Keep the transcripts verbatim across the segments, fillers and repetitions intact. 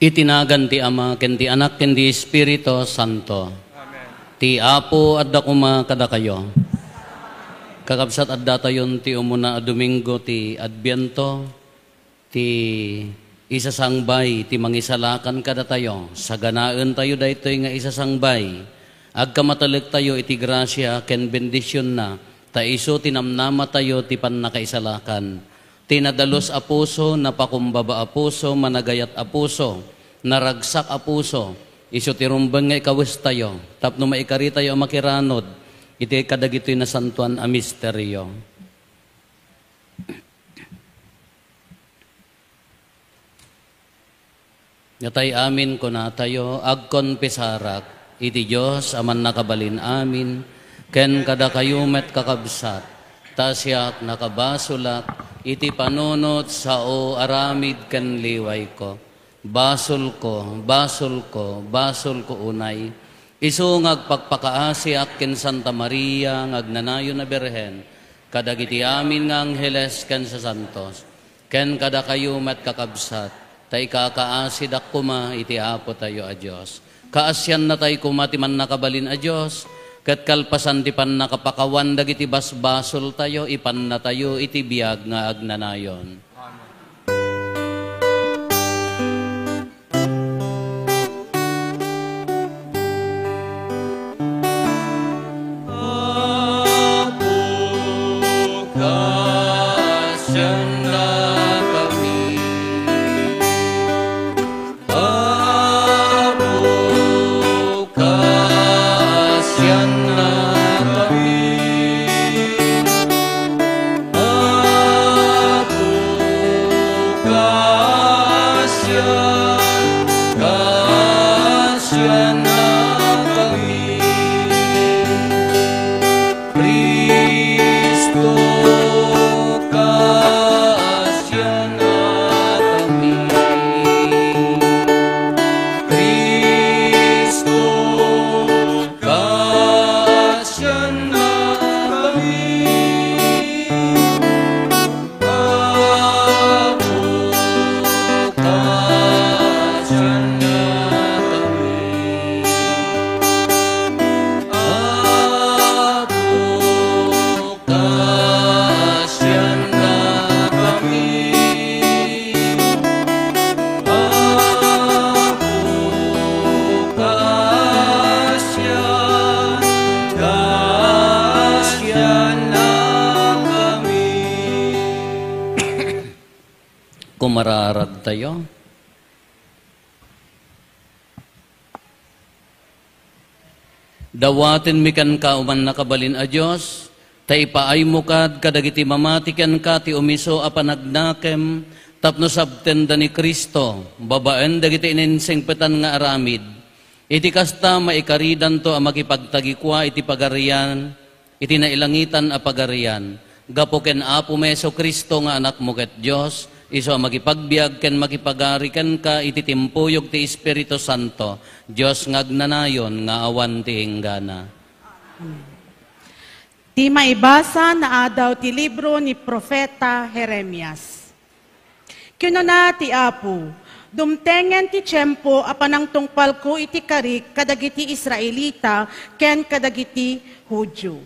Iti nagan ti Ama, ken ti Anak, ken ti Espiritu Santo. Amen. Ti Apo adda koma kadakayo. Kakabsat, addatayon ti umuna a Domingo ti Adbiento, ti isasangbay ti Mangisalakan kadatayo. Saganaentayo daytoy nga isasangbay. Agkamatelektayo iti grasia ken bendisionna, ta isu ti namnamatayo ti pannakaisalakan. Ti nadalus a puso, napakumbaba a puso, managayat a puso, naragsak a puso, isu ti rumbeng nga ikawestayo, tapno maikaritayo a makiranud iti kadagitoy nasantoan a misterio. Natay amin kunatayo, agkonpesarak iti Dios a Mannakabalin-amin, ken kadakayo met, kakabsat, ta siak nakabasolak iti panunot sao aramid ken liwayko. Basolko, basolko, basolko unay. Isu nga agpakpakaasiak ken Santa Maria nga agnanayon a Birhen, kadagiti amin nga angheles ken sasantos, ken kadakayo met, kakabsat, ta ikakaasidak koma iti Apotayo a Dios. Kaasiannatay koma ti Mannakabalin a Dios, ket kalpasan ti pannakapakawan dagiti basbasoltayo, ipannatayo iti biag nga agnanayon. Apo, kaasiannakami. Apo, kaasiannakami. Apo, kaasian-, kaasiannakami. Cristo, kaasiannakami. Cristo, kaasiannakami. Apo, kaasiannakami. Apo, kaasiannakami. Apo, kaasian-, kaasiannakami. Kumararagtayo. Dawatenmi kenka, O Mannakabalin a Dios, ta ipaaymo kad kadagiti mamati kenka ti umiso a panagnakem tapno sabtenda ni Cristo babaen dagiti ininsingpetan nga aramid. Iti kasta, maikaridanto a makipagtagikua iti pagarian, iti nailangitan a pagarian, gapu ken Apomi Jesu-Cristo nga Anakmo ket Dios, isu a makipagbiag ken makipagari kenka iti timpuyog ti Espiritu Santo, Dios nga agnanayon nga awan ti inggana. Ti maibasa naadaw ti libro ni Profeta Jeremias. Kinuna ti Apo, "Dumtengen ti tiempo a panangtungpalko iti karik kadagiti Israelita ken kadagiti Judio.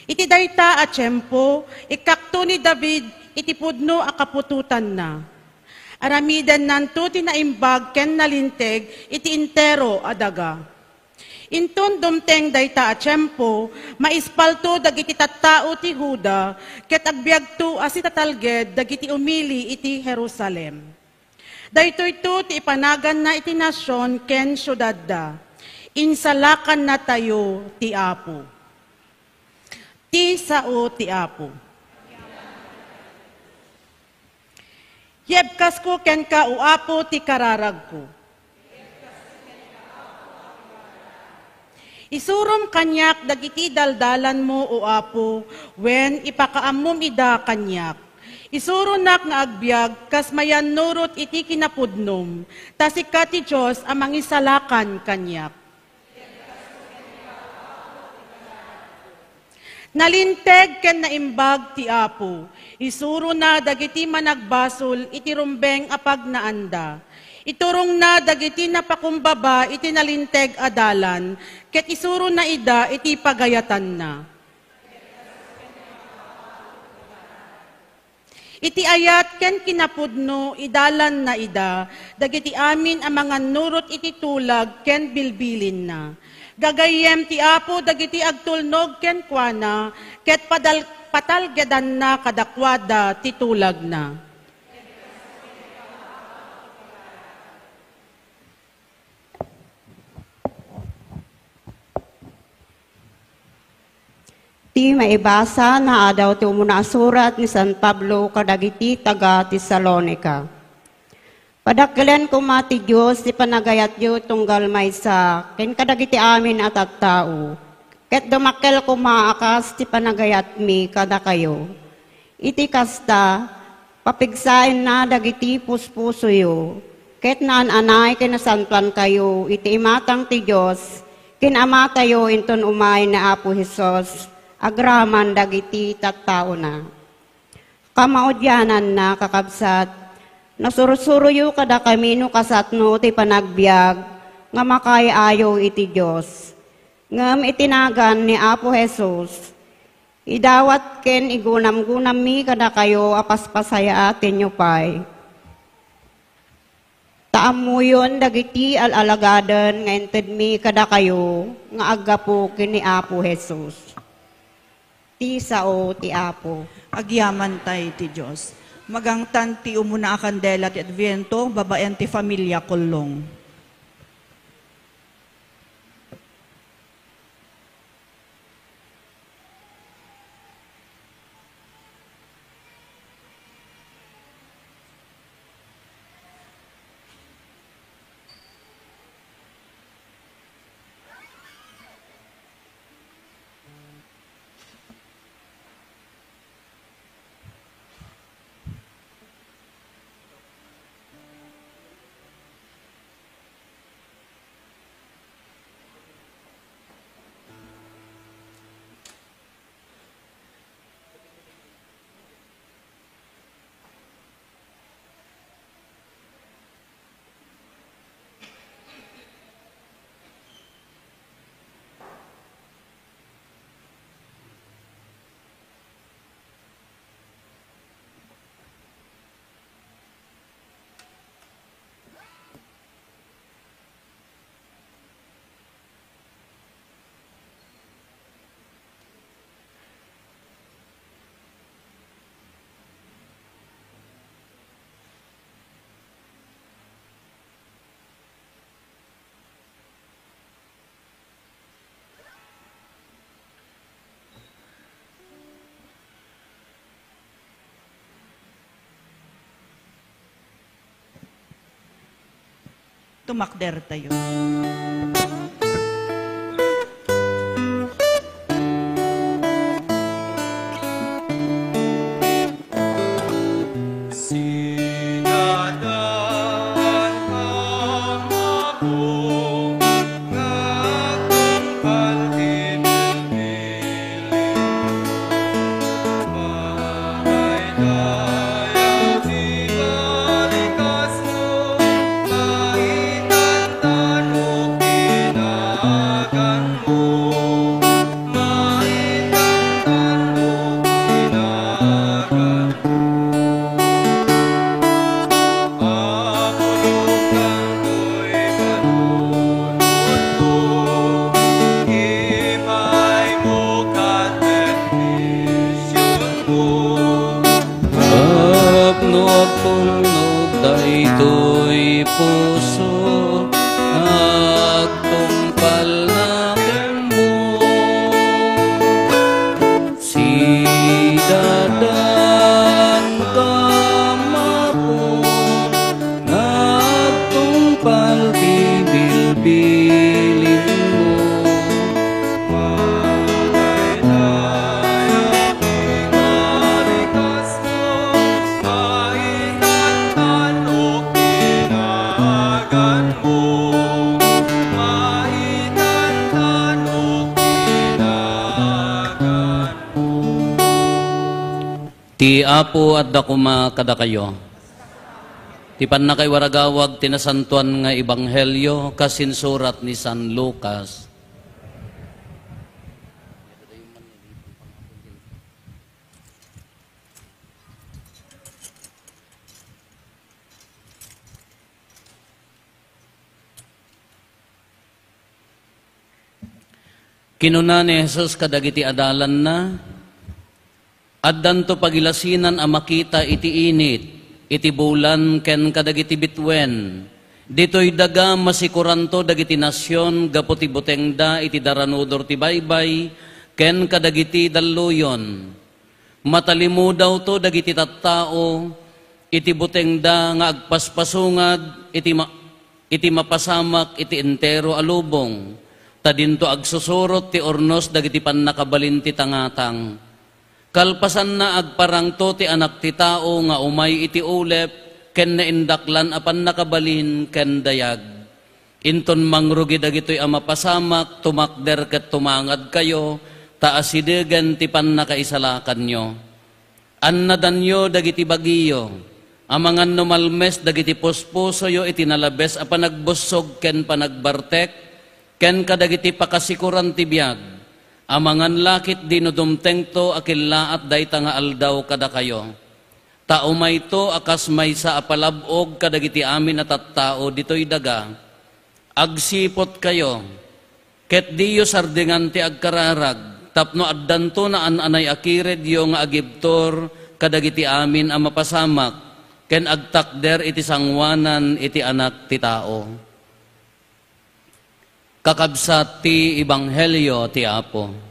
Iti dayta a tiempo, ikkakto ni David iti pudno a kaputotanna. Aramidennanto ti naimbag ken nalinteg iti entero a daga." Inton dumteng dayta a tiempo, maispalto dagiti tattao ti Juda ket agbiagto a sitatalged dagiti umili iti Jerusalem. Daytoyto ti ipanaganna iti nasion ken siudadda. Insalakannatayo ti Apo. Ti sao ti Apo. Yebkasko kenka, O Apo, ti kararagko. Isurom kaniak dagiti daldalanmo, O Apo, wen ipakaammom ida kaniak. Isuronak nga agbiag kas mayannurot iti kinapudnom, ta sika ti Dios a mangisalakan kaniak. Nalinteg ken naimbag ti Apo. Isurona dagiti managbasol iti rumbeng a pagnaanda. Iturongna dagiti napakumbaba iti nalinteg a dalan, ket isurona ida iti pagayatanna. Iti ayat ken kinapudno, idalanna ida dagiti amin a mangannurot iti tulag ken bilbilinna. Gagayyem ti Apo dagiti agtulnog kenkuana, ket padal-, patalgedanna kadakuada ti tulagna. Ti maibasa, naadaw ti umuna a surat ni San Pablo kadagiti taga-Tesalonica. Padakkelen koma ti Dios ti panagayatyo tunggal maysa ken kadagiti amin a tattao, ket dumakkel koma a kas ti panagayatmi kadakayo. Iti kasta, papigsaenna dagiti puspusoyo, ket naan-anay ken nasantoankayo iti imatang ti Dios ken Amatayo inton umay ni Apo Jesus agraman dagiti tattaona. Kamaudiananna, kakabsat, nasursuroyo kadakami no kasatno ti panagbiag nga makaay-ayo iti Dios. Ngem iti nagan ni Apo Jesus, idawat ken igunamgunammi kadakayo a paspasayaatenyo pay ta ammoyon dagiti al-alagaden nga intedmi kadakayo nga aggapu ken ni Apo Jesus. Ti sao ti Apo. Agyamantay ti Dios. Magangtan ti umuna a kandela ti Adviento babaen ti familia Kollong. Tumakdertayo. Tapno agtulnog daytoy puso, agtungpalna kenmo. Sidadan ka mapon, agtungpal ti bilbilinmo. Ti Apo adda koma kadakayo. Ti pannakaiwaragawag ti nasantoan nga ebanghelio kas insurat ni San Lucas. Kinuna ni Jesus kadagiti adalanna, "Addanto pagilasinan a makita iti init, iti bulan, ken kadagiti bituen. Ditoy daga masikoranto dagiti nasion gapu ti butengda iti daranudor ti baybay ken kadagiti dalluyon. Matalimudawto dagiti tattao iti butengda nga agpaspasungad iti ma-, iti mapasamak iti entero a lubong, ta dinto agsusurot ti urnos dagiti pannakabalin ti tangatang. Kalpasanna, agparangto ti Anak ti Tao nga umay iti ulep ken naindaklan a pannakabalin ken dayag. Inton mangrugi dagitoy a mapasamak, tumakder ket tumangadkayo, ta asidegen ti pannakaisalakanyo. Annadanyo dagiti bagiyo, amangan no malmes dagiti puspusoyo iti nalabes a panagbussog ken panagbartek, ken kadagiti pakasikoran ti biag, amangan la ketdi no dumtengto a kellaat dayta nga aldaw kadakayo. Ta umayto a kas maysa a palab-og kadagiti amin a tattao ditoy daga. Agsiputkayo, ket diyo sardengan ti agkararag, tapno addanto naan-anay a kiredyo nga agibtur kadagiti amin a mapasamak ken agtakder iti sangoanan iti Anak ti Tao." Kakabsat ti Ebanghelio ti Apo.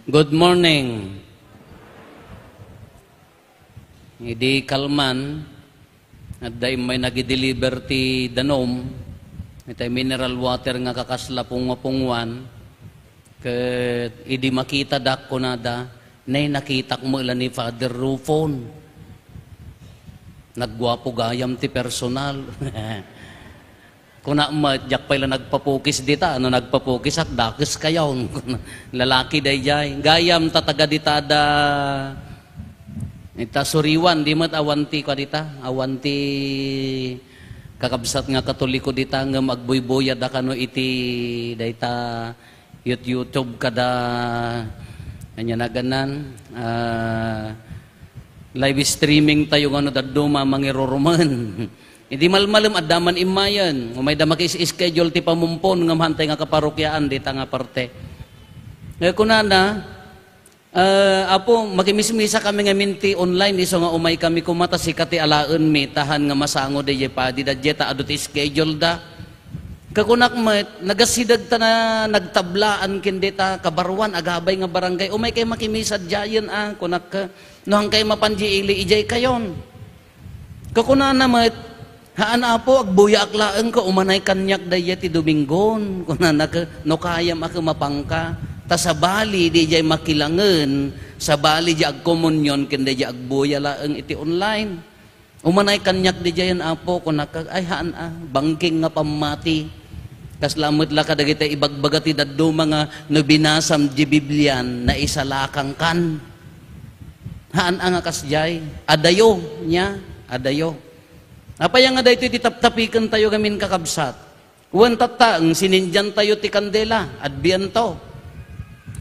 Good morning. Idi kalman, adda immay nagideliver ti danum, itay mineral water nga kakasla punguapunguan, ket idi makitadak, kunada, "Nay, nakitak met la ni Father Rufon. Nagguapo gayam ti personal." Kuna met, "Diak pay la nagpapukis dita, no nagpapukisak, dakeskayon." Lalaki daydiay. Gayam ta taga dita da, ita Suriwan, di met awan ti kua dita, awan ti kakabsat nga Katoliko dita, ngem agbuybuya da kano iti dayta Yut-, YouTube kada, ania naganan, ah, live streaming tayo nga no dadduma mangirurumen. Idi malmalem, adda man immayen. Umayda makis-schedule ti pamumpon ngem haantay nga kaparokiaan dita nga parte. Eh, kunana, "Ah, Apo, makimismisa kami ngamin ti online, isu nga umay kami koma ta sika ti alaenmi, ta haan nga masango daydiay padi da, ta adu ti schedule da." Kakunak met, "Nagasideg ta na nagtablaan ken dita kabaruan, agabay nga barangay. Umay kay makimisa diayen, a," kunak, "no haan kay mapan di ili, idiay kayon." Kakunana met, "Haan, Apo, agbuyaak laeng ket umanay kaniak daydiay ti Domingon." Kunana ket, "No kayam a ket mapanka, ta sabali daydiay makilangen, sabali di agkomunion ken daydiay agbuya laeng iti online. Umanay kaniak daydiayen, Apo," kunak ket, "Ay, haan a, bangking nga pammati. Kasla met la kadagiti ibagbaga ti dadduma nga no binasam di Biblian, naisalakangkan." Haan a nga kasdiay. Adayo, nia, adayo. Apay a nga daytoy ti taptapikentayo ngamin, kakabsat? Wen tatta, sinindiantayo ti kandela, Adbiento.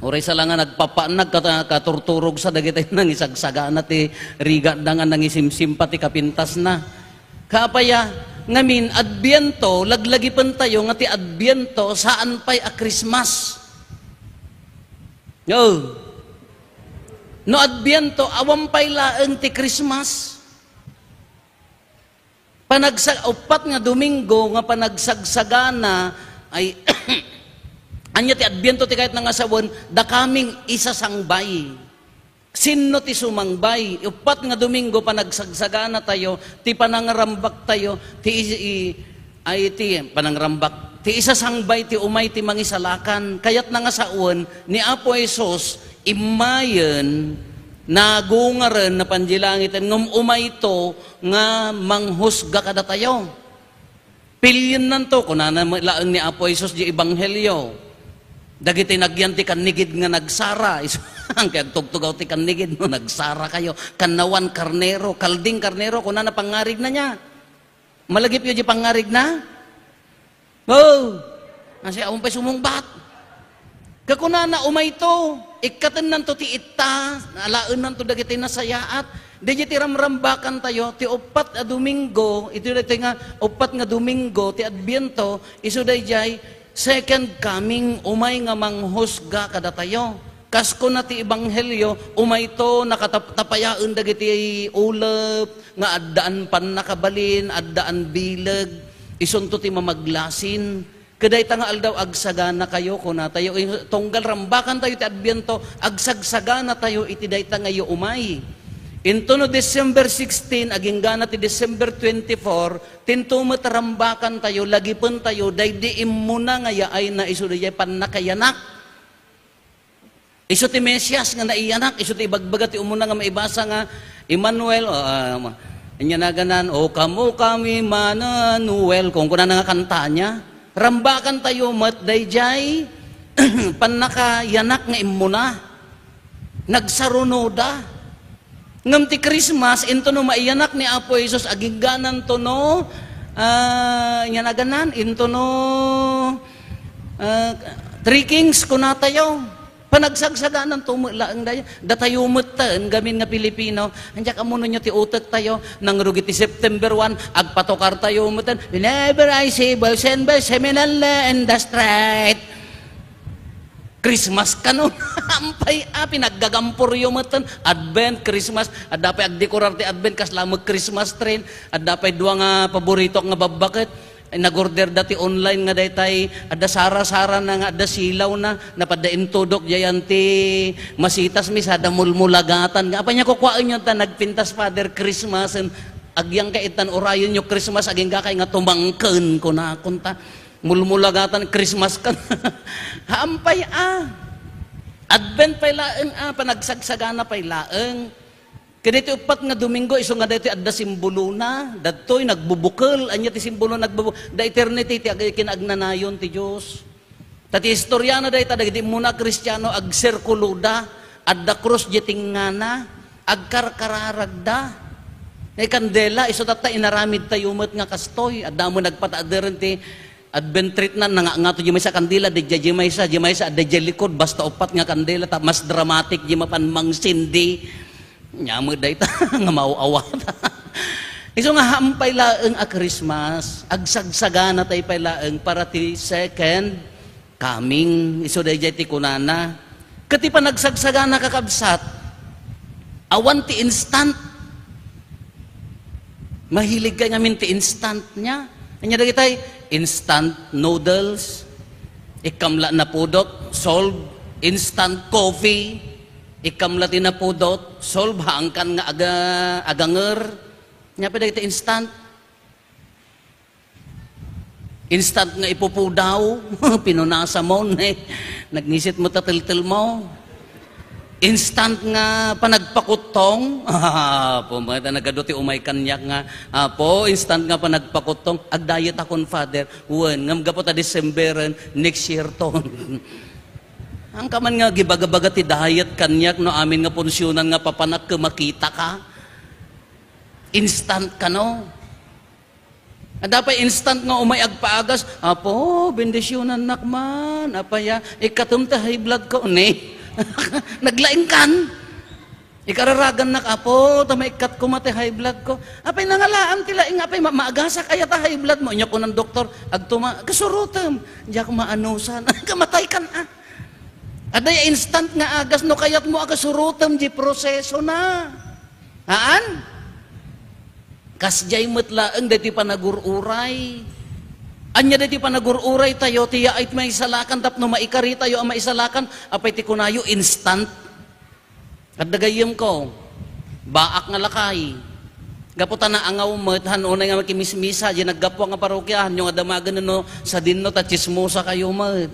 Uray sa la nga nagpapaannag, kata-, katurturogsa dagiti nangisagsagana ti rigatda nga nangisimsimpa ti kapintasna. Kaapay a, ngamin, Adbiento, laglagipentayo nga ti Adbiento, saan pay a Christmas. No. No Adbiento, awan pay laeng ti Christmas. Panagsa-, uppat nga Domingo nga panagsagsagana ay, ania ti Adbiento ti kayatna nga sawen, dakaming isasangbay. Sinno ti sumangbay? Uppat nga Domingo panagsagsagana tayo, ti panangrambak tayo, ti i-, i-, ay ti panangrambak, ti isasangbay ti umay ti mangisalakan. Kayatna nga sawen ni Apo Jesus, immayen, nagungaren, napan di langiten, ngem umayto nga manghusga kadatayo. Piliennanto, kunana met laeng ni Apo Jesus di Ebanghelio. Dagiti nagyan ti kannigid nga nagsara, isu-, kay agtugtugaw ti kannigid, no, nagsara kayo. Kannawan karnero, kalding karnero, kunana pangngarigna nia. Malagipyo di pangngarigna? Oh! Nasi, awan pa'y sumungbat. Kakunana, umayto, ikkatennanto ti itta, alaennanto dagiti nasayaat. Daydiay ti ramrambakantayo, ti uppat a Domingo, iti daytoy nga uppat nga Domingo ti Adviento, isu daydiay, Second coming, umay nga manghusga kadatayo. Kas kuna ti ebanghelio, umayto nakatap-, tapayaen dagiti ulep nga addaan pannakabalin, addaan bileg, isunto ti mamaglasin. Kadayta nga aldaw, agsaganakayo, kunatayo. Tunggal rambakantayo ti Adviento, agsagsaganatayo iti dayta nga umay. Intono December sixteen, aginggana ti December twenty-four, Tinto met rambakantayo, lagipentayo, daydi immuna nga yaayna isu daydiay pannakayanak. Isu ti Mesias nga naiyanak, isu ti ibagbaga ti umuna nga maibasa nga, "Emmanuel," o, ah, ma-, ania naganan, "O kam, o kam, Emmanuel," kung kunana nga kanta nia. Rambakantayo met daydiay pannakayanak nga immuna. Nagsarunoda. Ngem ti Christmas, intono maiyanak ni Apo Jesus, aginggananto no, ah, ania naganan, intono, ah, Three Kings, kunatayo. Panagsagsagananto met laeng daya. Datayo metten, gamin nga Pilipino, ania, ammoyo ti utektayo, nangrugi ti September one, agpatokartayo metten, "Whenever I see Boys and Boys, seminal in the street." Christmas kano. Ampay a, pinaggagampuryo metten. Advent, Christmas. Adda pay agdekorar ti Advent, kasla met Christmas tree. Adda pay dua nga paboritok nga babbaket. Ay, nag-order da ti online nga daytay, adda sara-sara na nga, adda silaw na, napadda intudok, diayan ti masitas, mi sada mulmulagatan. Nga, apay nia kukuaenyo ta nagpintas, Father, Christmas, em, agyang ka itan, urayenyo Christmas, agingga kay nga tumangken, kuna, kunta. Mulmulagatan, Christmas ka. Haampay a. Advent pay laeng a, panagsagsagana pay laeng. Kadaytoy uppat nga Domingo, isu nga daytoy adda simbolona. Dadtoy, nagbubukel. Ania ti simbolo, nagbubu-, da eternity ti ag-, kinaagnanayon ti Dios. Ta ti istoriana dayta, dagiti immuna a Kristiano, agsirkuloda. Adda krus diay tengngana. Agkarkararagda. Nga kandela, isu tatta inaramidtayo met nga kastoy. Adda met nagpataaderen ti Advent treenan, nangangato diay maysa kandela, diay, diay maysa, diay maysa, adda diay likod, basta uppat nga kandela, ta mas dramatic diay mapan mangsindi. Ania met dayta nga maaw-awat. Isu nga haampay laeng a Christmas, agsagsaganatayo pay laeng para ti second coming. Isu daydiay ti kunana. Ket ti panagsagsagana, kakabsat, awan ti instant. Mahilig kay ngamin ti instant nia. Ania dagitay? Instant noodles. Ikkam la napudot, solve. Instant coffee. Ikkam la ti napudot, solve. Haankan nga aga-, aganger. Ania pay dagiti instant? Instant nga ipupudaw, pinunasam, eh. Nagngisit met ta teltelmo. Instant nga panagpakuttong. Apo, met, nagadu ti umay kaniak nga, "Apo, instant nga panagpakuttong." Agdayet akon, Father. Wen, ngem gapu ta Decemberen, next year ton. Haanka man nga agibagabaga ti diet kaniak no amin nga punsionan nga papanak ket makitaka. Instant kano. Adda pay instant nga umay agpaagas, "Apo, bendisionannak man." Apay a, "Ikkatem ti high blood ko." Ne. Naglaingkan. Ikararagannak, "Apo, ta maikkat koma ti high blood ko." Apay nangalaam ti laing, apay ma-, maagasak aya ta high blood mo. Ania kunan doktor, "Agtuma, kasurotem." "Diak maanusan." Kamataykan a. Adda ya instant nga agas no kayatmo a kasurotem di prosesona. Haan? Kasdiay met laeng daytoy panagur-uray. Ania daytoy panagur-uraytayo, ti yaay ti maisalakan tapno maikaritayo a maisalakan, apay ti kunayo, instant. Adda gayyemko, baak nga lakay. Gapu ta naangaw met, han unay nga makimismisa, di naggapu nga parokia, hanyo nga damagen no, sadinno ta tsismosa kayo met.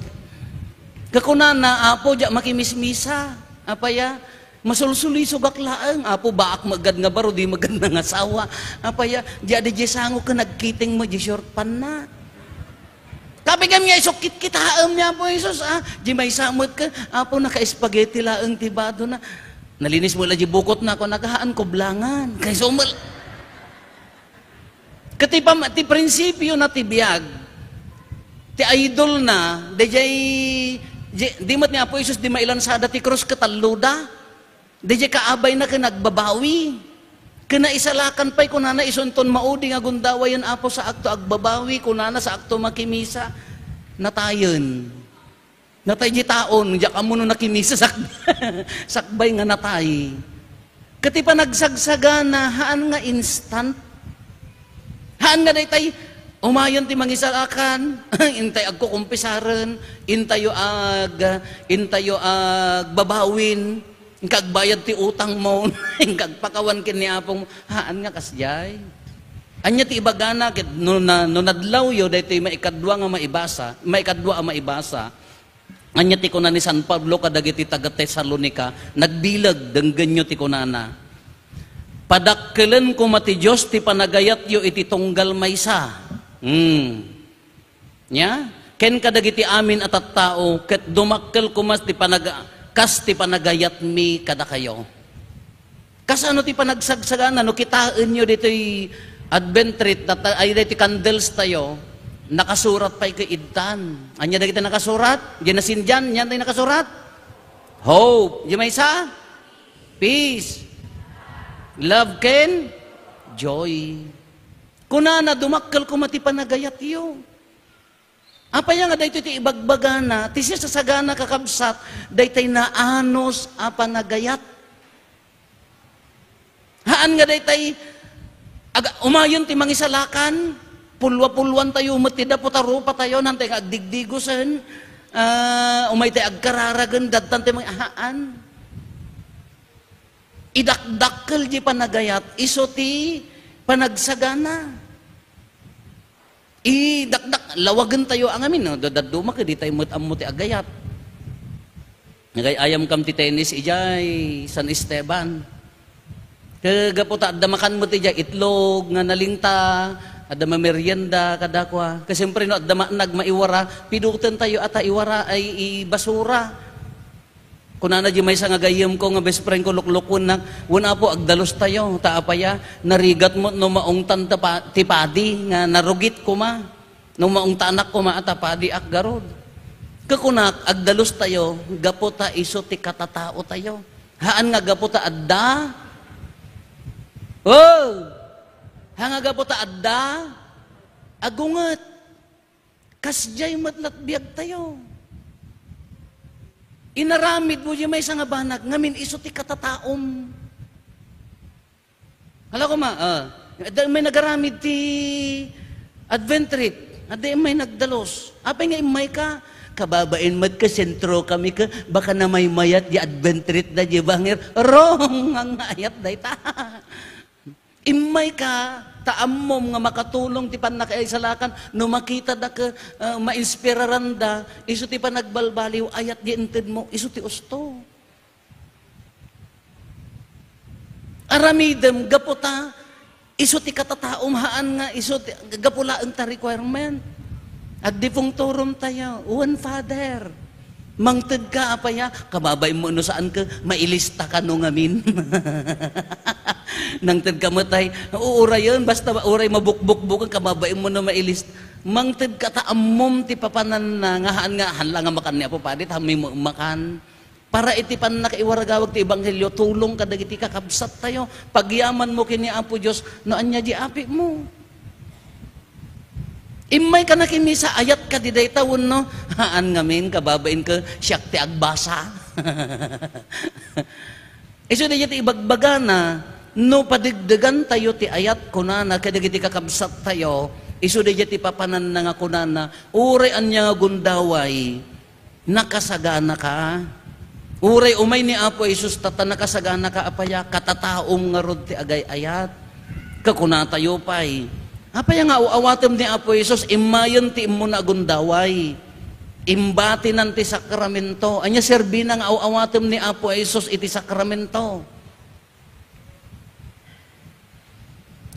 Kakunana, "Apo, diak makimismisa." Apay a, Masulsulisogak laeng, Apo, baak met gad nga baro, di met gad nangasawa. Apay a, di adi di sango ken nagkiting mo di short pant na. Apay ngem nga isu kitkitaem ni Apo Jesus, ah? Di maysa met ka, "Apo, naka-spaghetti laeng ti badona. Nalinis mo la di bukotna," ko, "Nagahaan, kublangan." Kay sumel. Ket ti pam-, ti prinsipio na ti biag, ti idol na, dayjay, di, di met ni Apo Jesus di mailansada ti krus ket alloda. Dayjay kaabayna ken agbabawi. Ken naisalakan pay, kunana, isunton maudi nga gundawayen, "Apo, saakto agbabawi," kunana, "saakto makimisa." Natayen. Natay di taon, diak ammo no nakimisa sak-, sakbay nga natay. Ket ti panagsagsagana, haan nga instant. Haan nga daytay, umayon ti mangisalakan, intay agkukumpisaren, intayo ag-, intayo agbabawin, inka agbayad ti utang mo, inka agpakawan ken ni Apo mo. Haan nga kasdiay. Ania ti ibagana ket no na-, no nadlawyo daytoy maikadua nga maibasa, maikadua a maibasa, Ania ti kuna ni San Pablo kadagiti taga-Tesalonica? Nagbileg, denggenyo ti kunana, "Padakkelen koma ti Dios ti panagayatyo iti tunggal maysa." Hmm. Nia? "Ken kadagiti amin a tattao, ket dumakkel koma ti panaga-, kas ti panagayatmi kadakayo." Kasano ti panagsagsagana no kitaenyo ditoy Advent wreath, data-, ay, ditoy candles tayo, nakasurat pay ket iddan. Ania dagiti nakasurat? Diay nasindian, ania ti nakasurat? Hope. Diay maysa? Peace. Love ken joy. Kunana, dumakkel koma ti panagayatyo. Apay nga daytoy ti ibagbagana, ti sisasagana, kakabsat, daytay naanus a panagayat. Haan nga daytay, aga-, umayon ti mangisalakan, pulwa-pulwan tayo met ti dapo ta rupa tayo, nantay nga agdigdigosen, ah, umay tay agkararagen, dadtan tay mga haan. Idakdakkel di panagayat, isu ti panagsagana. Idakdak, lawagen tayo a ngamin, no? Dadadduma ket di tayo met ammo ti agayat. Nagay-ayamkam ti tennis idiay San Esteban. Ket gapu ta adda makan met idiay itlog nga nalingta, adda mamerienda kadakua. Ket siyempre no adda maanag maiwara, piduten tayo a ta iwara ay ibasura. Kunana di maysa nga gayyemko nga best friend ko, luklukuennak, "Wen, Apo, agdalus tayo, ta apaya, narigat met no maungtan ta pa-, ti padi nga narugit koma, no maungtanak koma a ta padiak garud." Ket kunak, "Agdalus tayo, gapu ta isu ti katatao tayo. Haan nga gapu ta adda, oh, haan nga gapu ta adda, agunget." Kasdiay met lat biag tayo. Inaramid mo di maysa nga banag, ngamin isu ti katataom. Hala koma, ah, adda may nagaramid ti Advent wreath, adda may nagdalus. Apay nga immay ka? Kababain met ka, sentro kami ka, baka namaymayat di Advent wreath da di bangir. Wrong! Ang ayat dayta. Immay ka, ta ammom nga makatulong ti pannakaisalakan, no makita da ka, ah, mainspiraran da, isu ti panagbalbaliw, ayat di inted mo, isu ti usto. Aramidem, gapu ta, isu ti katataom, haan nga, isu ti, gapu laeng ta requirement. Agdipungturom tayo, one Father. Mangted ka, apaya, kababain mo no saan ka, mailista ka no ngamin. Nangted ka met ay, uurayen, basta uray mabukbukbukan, kababain mo no mailista. Mangted ka ta ammom ti papananna, nga haan nga, haan la nga makan ni Apo Padi, ta ammom makan. Para iti pannakaiwaragawag ti ebanghelio, tulong kadagiti kakabsat tayo. Pagyaman mo ken ni Apo Dios, no ania di api mo. Immay ka nakimisa, ayat ka di dayta wenno? Haan ngamin, kababain ka, siak ti agbasa. Isu dayta ti ibagbagana, no padegdegan tayo ti ayat, kunana, kadagiti kakabsat tayo, isu dayta ti papananna nga kunana, uray ania nga gundaway, Nakasagana ka. Uray umay ni Apo Jesus, tatta nakasagana ka, apaya, katataom ngarud ti agay-ayat. Kakunatayo pay, apaya nga aw-awatem ni Apo Jesus, immayen ti immuna a gundaway. Imbatinan ti sakramento. Ania serbina nga aw-awatem ni Apo Jesus iti sakramento?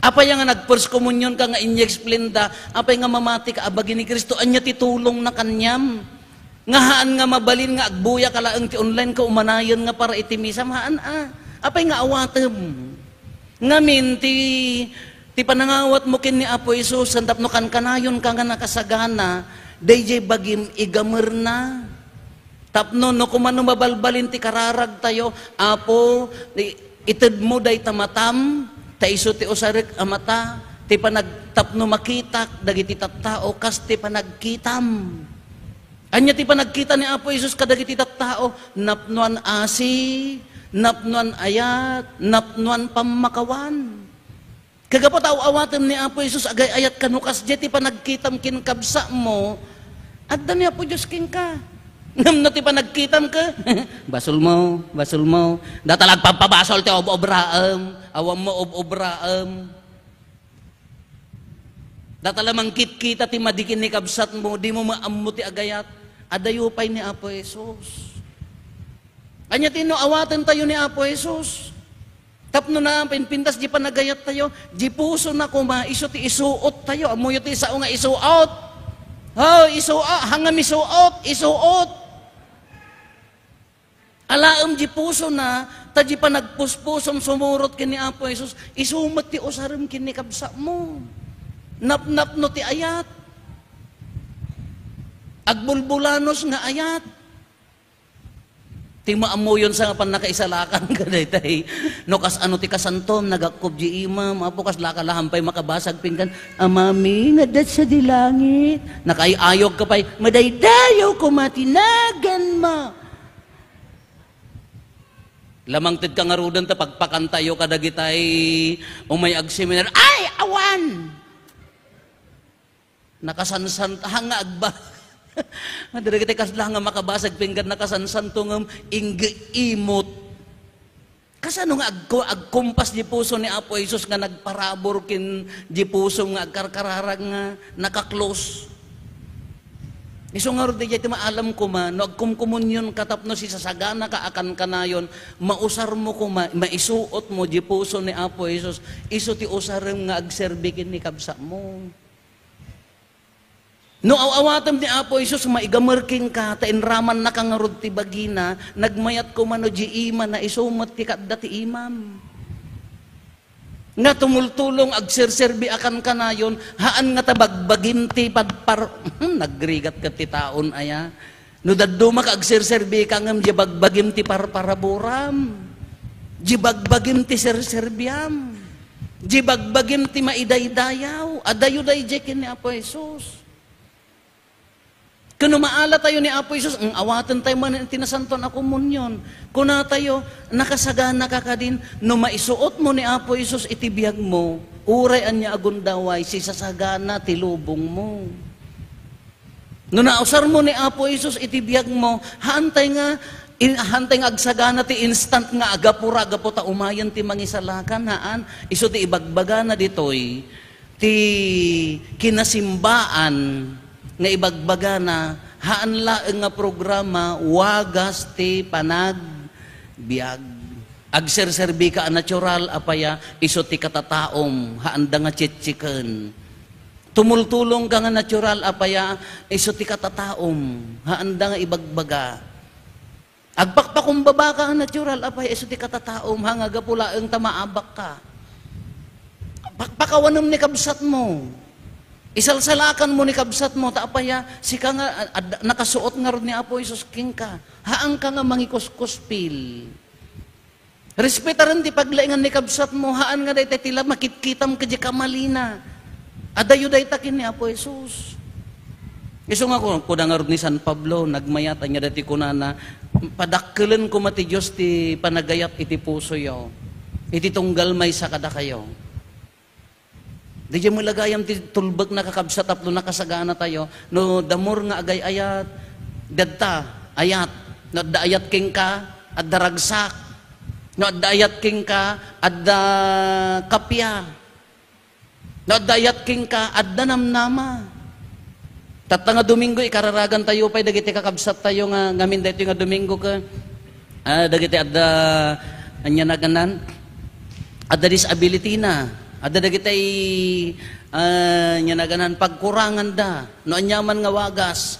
Apay nga nag-first communion ka nga inexplain da, apay nga mamati ka a bagi ni Cristo, ania ti tulong na kaniam? Nga haan nga mabalin nga agbuya ka laeng ti online ka umanayon nga para iti misam, haan a. Apay nga awatem? Ngamin ti, ti panangawat mo ken ni Apo Jesus, tapno kankanayon ka nga nakasagana, dayjay bagim igamerna. Tapno no kumano mabalbalin ti kararagtayo, Apo, i-, itedmo dayta matam, ta isu ti usarek a mata, ti panag-, tapno makitak dagiti tattao kas ti panagkitam. Ania ti panagkita ni Apo Jesus kadagiti tattao? Napnoan asi, napnoan ayat, napnoan pammakawan. Kagapu ta aw-awatem ni Apo Jesus, agay-ayat kano kasdiay ti panagkitam ken kabsatmo, adda ni Apo Dios kenka. Ngem no ti panagkitam ka, basolmo, basolmo. Data la agpabpabasol ti ob-obraem, awan mo ob-obraem. Data la mangkitkita ti madi ken ni kabsatmo, dimo maammo ti agayat. Adayo pay ni Apo Jesus. Ania ti no awaten tayo ni Apo Jesus? Tapno na, pinpintas di panagayat tayo, di puso na kuma, isu ti isuot tayo. Amoyo ti sao nga isuot. Oh, isuot, hangam isuot, isuot. Alaem di puso na, ta di panagpuspusom sumurot ken ni Apo Jesus, isu met ti usarem ken ni kabsatmo. Napnapno ti ayat. Agbulbulanos nga ayat. Ti maammoyon sa nga pannakaisalakan ka daytay. No kas ano ti kasantom, nagakkob di imam, Apo, kas laka lahan pay makabasag pinggan, Amami, nga adda sadi langit. Nakaay-ayog ka pay, madaydayaw koma ti naganmo. Lamangted ka ngaruden ta pagpakantayo kadagitay umay agseminar. Ay, awan! Nakasansan-, ha nga agba-, nga dagiti kasla nga makabasag pinggan nakasansanto ngem inggeimot. Kasano nga agko-, agkumpas di puso ni Apo Jesus nga nagparabur ken di puso nga agkarkararag nga naka-close? Isu ngarud, diay ti maalam koma, no agkumkomunion ka tapno sisasagana ka a kankanayon, mausar mo koma, maisuot mo di puso ni Apo Jesus, isu ti usarem nga agserbi ken ni kabsatmo. No aw-awatem ni Apo Jesus, maigamer kenka, ta inramannaka ngarud ti bagina, nagmayat koma no di imana, isu met ti kaadda ti imam. Nga tumultulong agserserbi a kankanayon, haan nga ta bagbagim ti padpar-, nagrigat ket ti taon aya. No dadduma ka agserserbi ka ngem di bagbagim ti parparaburam. Di bagbagim ti serserbiam. Di bagbagim ti maidaydayaw. Adayo daydiay ken ni Apo Jesus. Ken no maala tayo ni Apo Jesus, mm, awaten tayo man iti Nasantoan a Komunion. Kuna tayo, nakasagana ka kadin, no maisuot mo ni Apo Jesus iti biag mo, uray ania a gundaway, sisasagana ti lubong mo. No nausar mo ni Apo Jesus iti biag mo, haantay nga, in-, haantay nga agsagana ti instant nga agapura, gapu ta umayen ti mangisalakan, haan. Isu ti ibagbagana ditoy, ti kinasimbaan nga ibagbagana, haan laeng nga programa, wagas ti panagbiag. Agserserbi ka a natural, apaya, isu ti katataom, haanda nga chichiken. Tumultulong ka nga natural, apaya, isu ti katataom, haanda nga ibagbaga. Agpakpakumbaba ka nga natural, apay, isu ti katataom, ha, nga gapu laeng ta maabak ka. Pakpakawanem ni kabsat mo. Isalsalakan mo ni kabsat mo, ta apaya, sika nga, ad-, nakasuot ngarud ni Apo Jesus kenka. Haan ka nga mangikuskuspil. Respetaren ti paglaingan ni kabsat mo, haan nga dayta ti la makitkitam kadagiti kamalina. Adayo dayta ken ni Apo Jesus. Isu nga ku-, kuna ngarud ni San Pablo, nagmayat, ania dayta ti kunana, "Padakkelen koma ti Dios ti panagayat iti pusoyo, iti tunggal maysa kadakayo." Diay met la gayam ti tulbekna, kakabsat, tapno nakasagana tayo. No, the more nga agay-ayat, dadta, ayat. No, adda ayat kenka, adda ragsak. No, adda ayat kenka, adda kappia. No, adda ayat kenka, adda namnama. Tatta nga Domingo, ikararagan tayo pay dagiti kakabsat tayo nga ngamin daytoy nga Domingo ket, ah, dagiti adda, ania naganan? Adda disability na. Adda dagiti, ah, ania naganan, pagkuranganda. No aniaman nga wagas,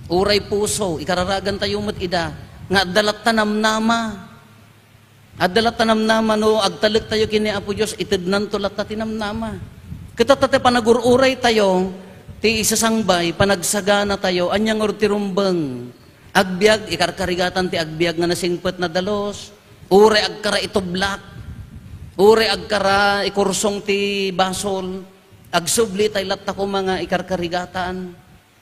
uray puso, ikararagantayo met ida, nga adda latta namnama. Adda latta namnama, no agtalektayo ken ni Apo Dios, itednanto latta ti namnama. Ket tatta ti panagur-uraytayo, ti isasangbay, panagsaganatayo, ania ngarud ti rumbeng? Agbiag, ikarkarigatan ti agbiag nga nasingpet, nadalus. Uray agkara itublak. Uray agkara ikursong ti basol. Agsubli tay latta koma nga ikarkarigatan.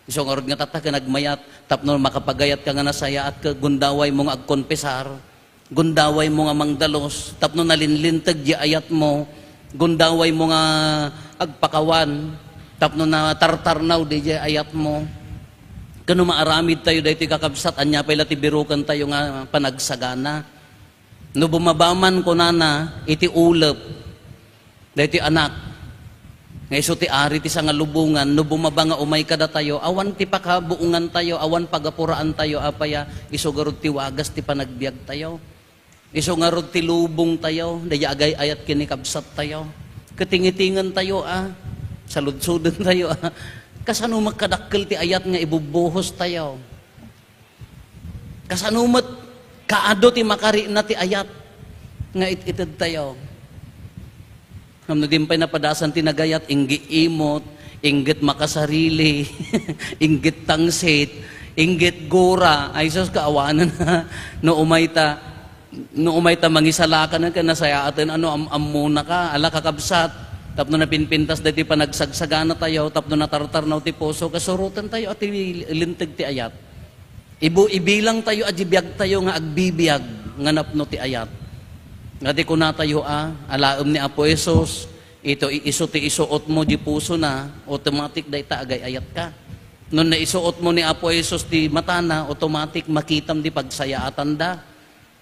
Isu ngarud nga tatta ken agmayat tapno makapagayatka nga nasayaat ket gundawaymo nga agkonfesar, gundawaymo nga mangdalus tapno nalinlinteg diay ayatmo, gundawaymo nga agpakawan tapno natartarnaw diay ayatmo. Ken no maaramidtayo daytoy, kakabsat, ania pay la ti birukentayo nga panagsagana? No bumaba man, kunana, iti ulep daytoy anak nga isu ti ari ti sangalubongan, no bumaba nga umay kadatayo, awan ti pakabuongantayo, awan pagapuraantayo, apay a, isu garud ti wagas ti panagbiagtayo. Isu ngarud ti lubongtayo, daydi agay-ayat ken ni kabsattayo. Katingitingentayo a, saludsodentayo a, kasano met kadakkel ti ayat nga ibubbuhostayo? Kasano met kaadu ti makarikna ti ayat nga it-itedtayo? Ngem no din pay napadasan ti nagayat, inggit imot, inggit makasarili, inggit tangsit, inggit gura. Ay sus, kaawanan. No umay ta, no umay ta mangisalakan ken nasayaaten, ano, am-, ammona ka, ala, kakabsat, tapno napinpintas daytoy panagsagsaganatayo, tapno natartarnaw ti puso, kasurotentayo a ti linteg ti ayat. Ibu-, ibilangtayo a di biagtayo nga agbibiag nga napno ti ayat. Nga di kunatayo a, alaem ni Apo Jesus, ito i-, isu ti isuotmo di pusona, automatic dayta agay-ayatka. No naisuotmo ni Apo Jesus ti matana, automatic makitam di pagsayaatanda.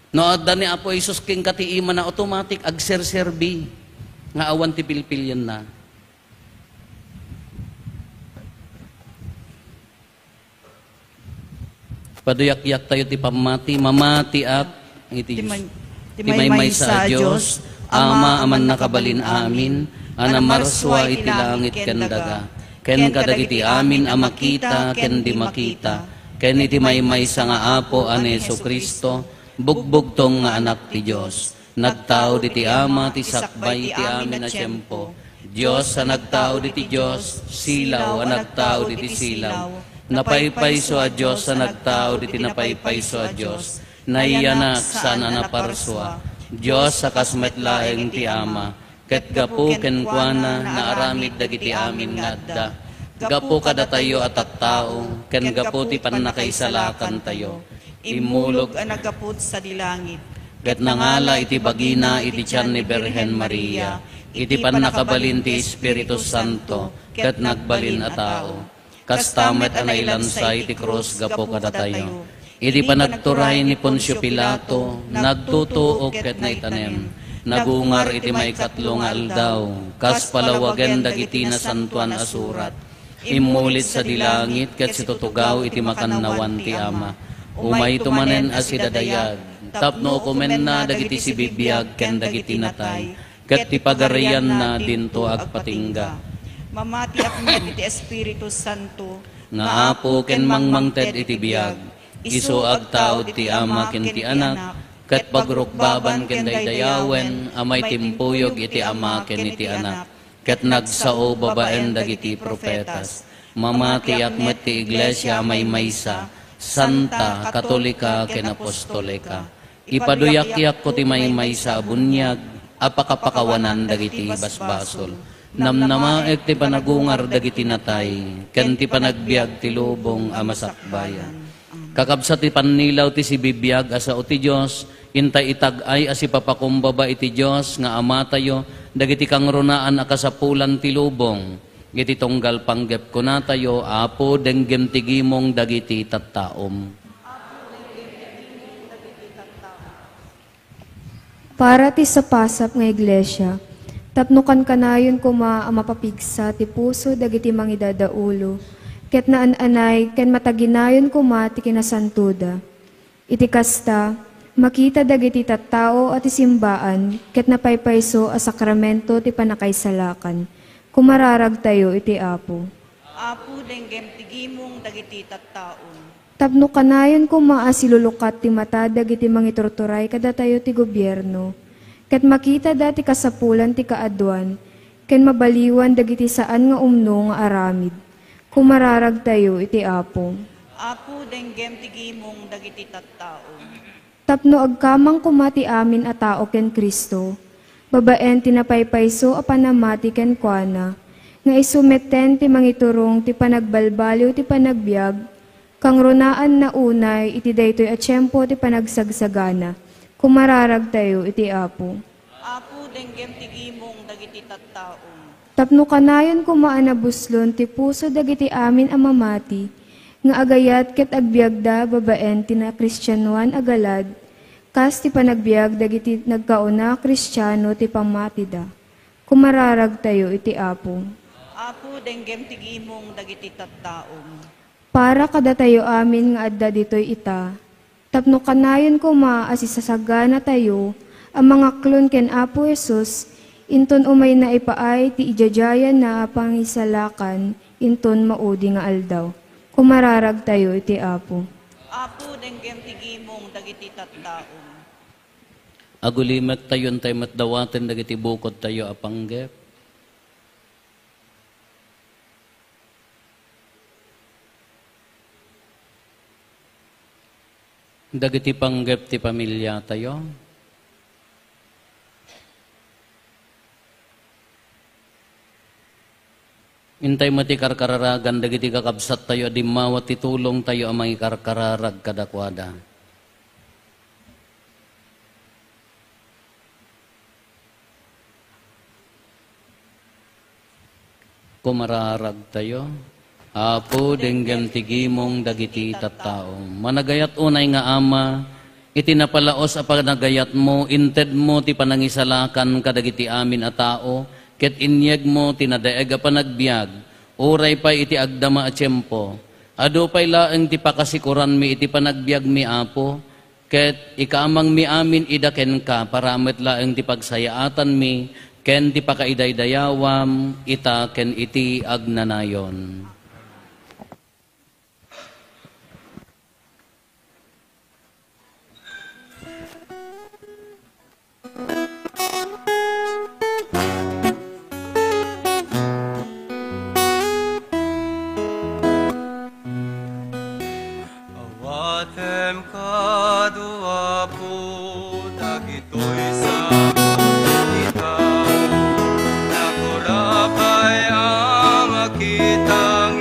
No adda ni Apo Jesus kenka ti imana, automatic agserserbi nga awan ti pilpilienna. Paduyakyaktayo ti pammati, mamatiak iti Ti may-, ti ti maymaysa a Dios, Ama a mannakabalin amin, a namarsua iti langit ken daga, ken kadagiti amin a makita ken di makita, ken iti maymaysa nga Apo a ni Jesu-Cristo, bugbugtong nga Anak ti Dios. Nagtaud iti Ama ti sakbay iti amin a tiempo. Dios a nagtaud iti Dios, silaw a nagtaud iti silaw. Napaypayso a Dios a nagtaud iti napaypayso a Dios. Nayanak saan a naparsua. Dios a kas met laeng ti Ama. Ket gapu kenkuana, naaramid dagiti amin nga adda. Gapu kadatayo a tattao, ken gapu ti pannakaisalakantayo. Immulog a naggaput sadi langit. Ket nangala iti bagina iti tian ni Birhen Maria, iti pannakabalin ti Espiritu Santo, ket nagbalin a tao. Kasta met a nailansa iti krus gapu kadatayo. Iti panagturay ni Poncio Pilato, nagtutuok ket naitanem. Nagungar iti maikatlo nga aldaw, kas palawagen dagiti Nasantoan a Surat. Immulit sadi langit ket situtugaw iti makannawan ti Ama. Umayto manen a sidadayag, tapno ukomenna dagiti sibibiag ken dagiti natay, ket ti pagarianna dinto agpatingga. Mamatiak met iti Espiritu Santo. Nga Apo ken mangmangted iti biag, isu agtaud ti Ama ken ti Anak, ket pagrukbaban ken daydayawen a maitimpuyog iti Ama ken iti Anak, ket nagsao babaen dagiti profetas. Mamatiak met ti Iglesia a maymaysa, santa, katolika, ken apostolika. Ipaduyakyakko ti maymaysa a buniag a pakapakawanan dagiti basbasol. Namnamaek ti panagungar dagiti natay, ken ti panagbiag ti lubong a masakbayan. Kakabsat ti pannilaw ti sibibiag a sao ti Dios, intay itag-ay a sipapakumbaba iti Dios nga Amatayo dagiti kangrunaan a kasapulan ti lubong. Iti tunggal panggep kunatayo, Apo, denggem ti gimong dagiti tattaom. Para ti sapasap nga iglesia, tapno kankanayon koma a mapapigsa ti puso dagiti mangidadaulo, ket naan-anay ken mataginayon koma ti kinasantoda. Iti kasta, Makita dagiti tattao a ti simbaan ket napaypayso a sakramento ti pannakaisalakan. Kumararagtayo iti Apo. Apo, denggem ti gimong dagiti tattaom. Tapno kanayon koma a silulukat ti mata dagiti mangiturturay kadatayo ti gobierno, ket makitada ti kasapulan ti kaaduan, ken mabaliwan dagiti saan nga umno nga aramid. Kumararagtayo iti Apo. Apo, denggem ti gimong dagiti tattaom. Tapno agkamang koma ti amin a tao ken Cristo, babaen ti napaypayso a panamati kenkuana, nga isu metten ti mangiturong ti panagbalbaliw ti panagbiag, kangrunaanna unay iti daytoy a tiempo ti panagsagsagana. Kumararagtayo iti Apo. Apo, denggem ti gimong dagiti tattaom. Tapno kanayon koma a nabuslon ti puso dagiti amin a mamati, nga agayat ket agbiagda babaen ti nakristianoan a galad, kas ti panagbiag dagiti nagkauna a Kristiano ti pammatida. Kumararagtayo iti Apo. Apo, denggem ti gimong dagiti tattaom. Para kadatayo amin nga adda ditoy ita, tapno kanayon koma a sisasaganatayo a mangaklon ken Apo Jesus, inton umayna ipaay ti idiadiayenna a pangisalakan inton maudi nga aldaw. Kumararagtayo iti Apo. Apo, denggem ti gimong dagiti tattaom. Agulimektayo intay met dawaten dagiti bukodtayo a panggep. Dagiti panggep ti pamiliatayo. Intay met ti karkararagan dagiti kakabsattayo a dimmawa ti tulongtayo a mangikarkararag kadakuada. Kumararagtayo. Apo, denggem ti gimong dagiti tattao. Managayat unay nga Ama, iti napalaos a panagayatmo, intedmo ti panangisalakan kadagiti amin a tao, ket inyegmo ti nadaeg a panagbiag, uray pay iti agdama a tiempo. Adu pay laeng ti pakasikuranmi iti panagbiagmi, Apo, ket ikamangmi amin ida kenka, para met laeng ti pagsayaatanmi ken ti pakaidaydayawam ita ken iti agnanayon. Awatem kadu, Apo, dagitoy sa ita. Nakura pay a makitang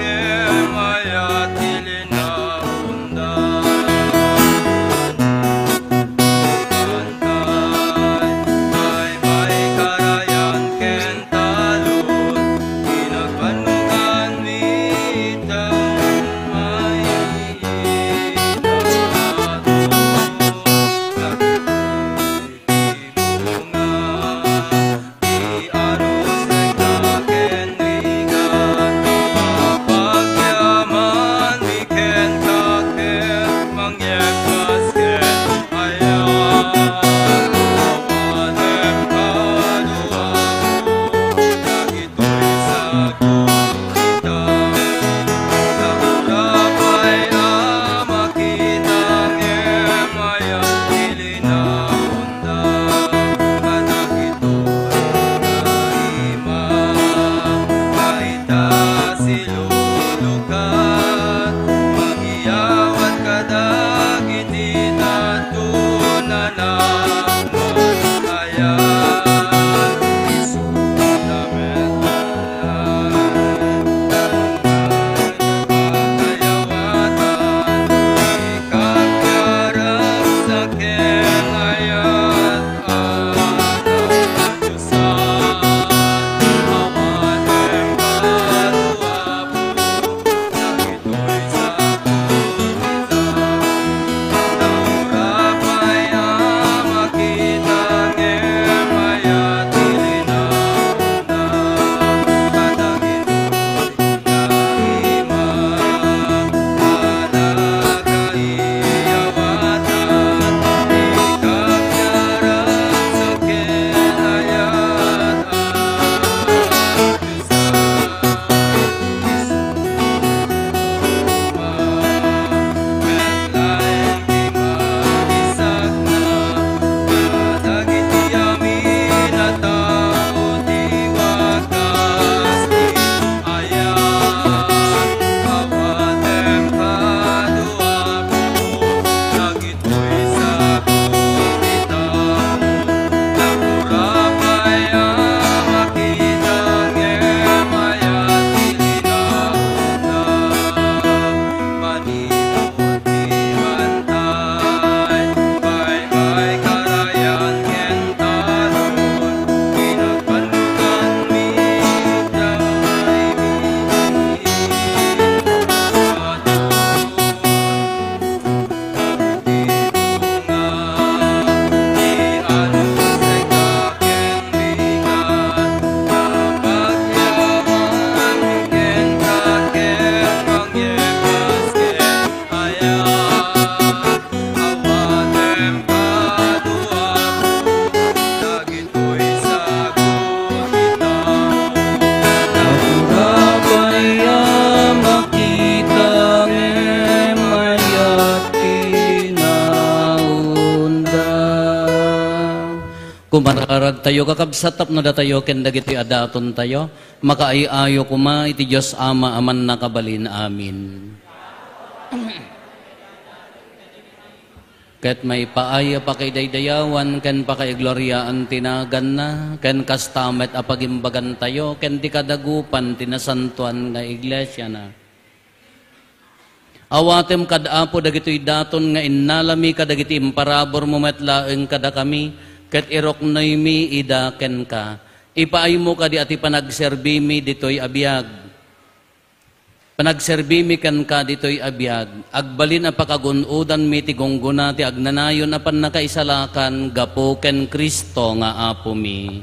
Mararagtayo, kakabsat, tapno datayo ken dagiti a datontayo, makaay-ayo koma iti Dios Ama a Mannakabalin. Amen. Ket maipaay a pakaidaydayawan ken pakaigloriaan ti naganna, ken kasta met a pagimbagantayo ken ti kadagupan ti nasantoan nga iglesiana. Awatem kad Apo dagitoy daton nga innalami kadagiti imparaburmo met laeng kadakami, ket iruknoymi ida kenka. Ipaaymo kadi a ti panagserbimi ditoy a biag. Panagserbimi kenka ditoy a biag, agbalin a pakagun-odanmi ti gunggona ti agnanayon a pannakaisalakan gapu ken Cristo nga Apomi.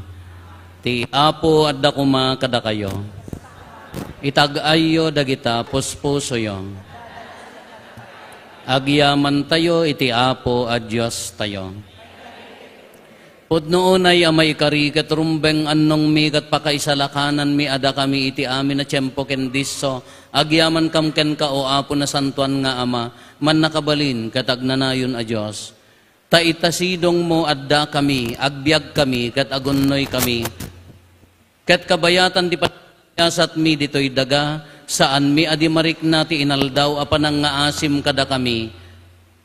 Ti Apo adda koma kadakayo. Itag-ayyo dagita puspusoyo. Agyamantayo iti Apo a Diostayo. Pudno unay a maikari ket rumbeng annongmi ket pakaisalakananmi a dakami iti amin a tiempo ken disso, agyamankam kenka, O Apo, nasantoan nga Ama, mannakabalin ket agnanayon a Dios. Ta ita sidongmo addakami, agbiagkami, ket agunnoykami. Ket kabayatan ti panagbiasatmi ditoy daga, saanmi a di marikna ti inaldaw a panangngaasim kadakami.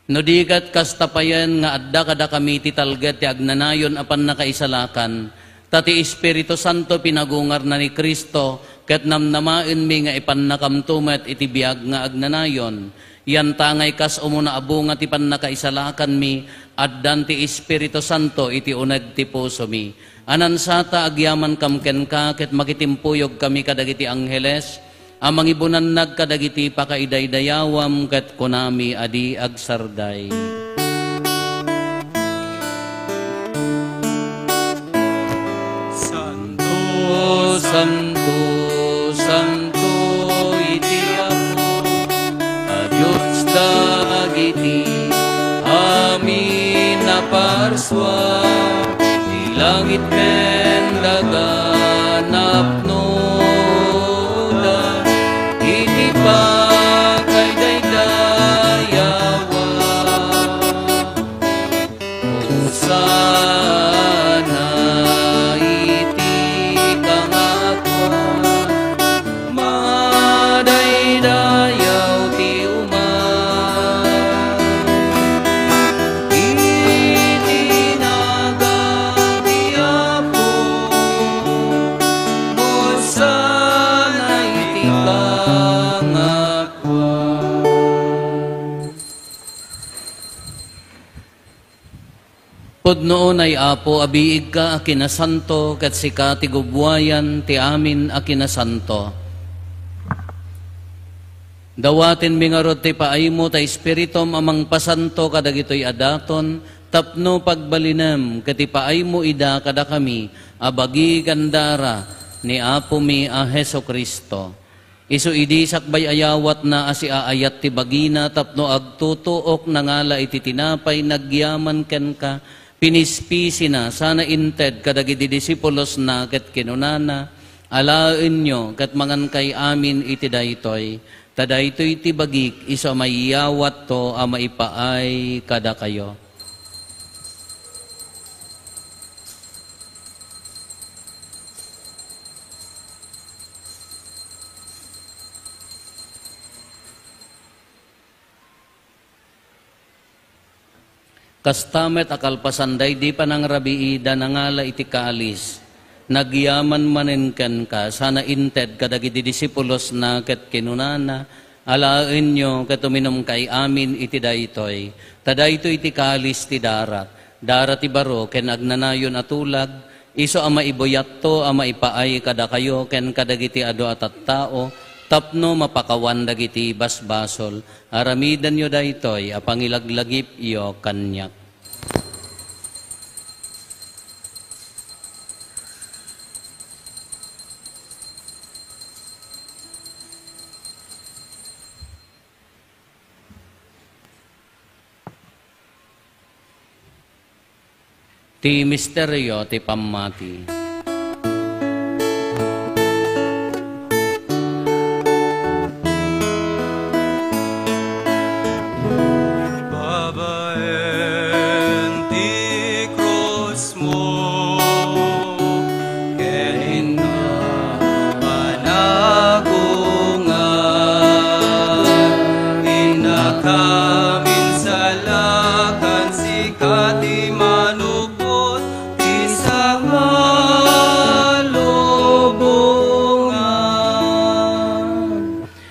No di ket kasta payen nga adda kadakami ti talget ti agnanayon a pannakaisalakan, ta ti Espiritu Santo pinagungarna ni Cristo, ket namnamaenmi nga ipannakamto met iti biag nga agnanayon. Yantangay kas umuna a bunga ti pannakaisalakanmi, addan ti Espiritu Santo iti uneg ti pusomi. Anansata, agyamankam kenka, ket makitimpuyogkami kadagiti angheles a mangibunannag kadagiti pakaidaydayawam, ket kunami a di agsarday. Santo, santo, santo iti Apo a Dios dagiti amin a parsua, ti langit ken daga napnoda iti pakaidaydayawan. Hosanna iti kangatoan. Madaydayaw ti uma iti nagan ti Apo. Hosanna iti kangatoan. Pudno unay, Apo, a biigka a kinasanto, ket sika ti gubbuayan ti amin a kinasanto. Dawatenmi ngarud ti paaymo ta Espiritum a mangpasanto kadagitoy a daton tapno pagbalinem ket ipaaymo ida kadakami a bagi ken dara ni Apomi a Jesu-Cristo. Isu idi sakbay a yawatna a siaayat ti bagina tapno agtutuok, nangala iti tinapay, nagyaman kenka, pinispisina, sana inted kadagidi disipulosna ket kinunana, "Alaenyo ket mangankay amin iti daytoy, ta daytoy ti bagik isu a maiyawatto a maipaay kadakayo." Kasta met a kalpasan daydi panangrabiida, nangala iti kalis, nagyaman manen kenka, sana inted kadagidi disipulosna ket kinunana, "Alaenyo ket uminumkay amin iti daytoy, ta daytoy ti kalis ti darak, dara ti baro ken agnanayon a tulag, isu a maibuyatto a maipaay kadakayo ken kadagiti adu a tattao tapno mapakawan dagiti basbasol. Aramidenyo daytoy a pangilaglagipyo kaniak." Ti misterio ti pammati. Babaen ti krusmo,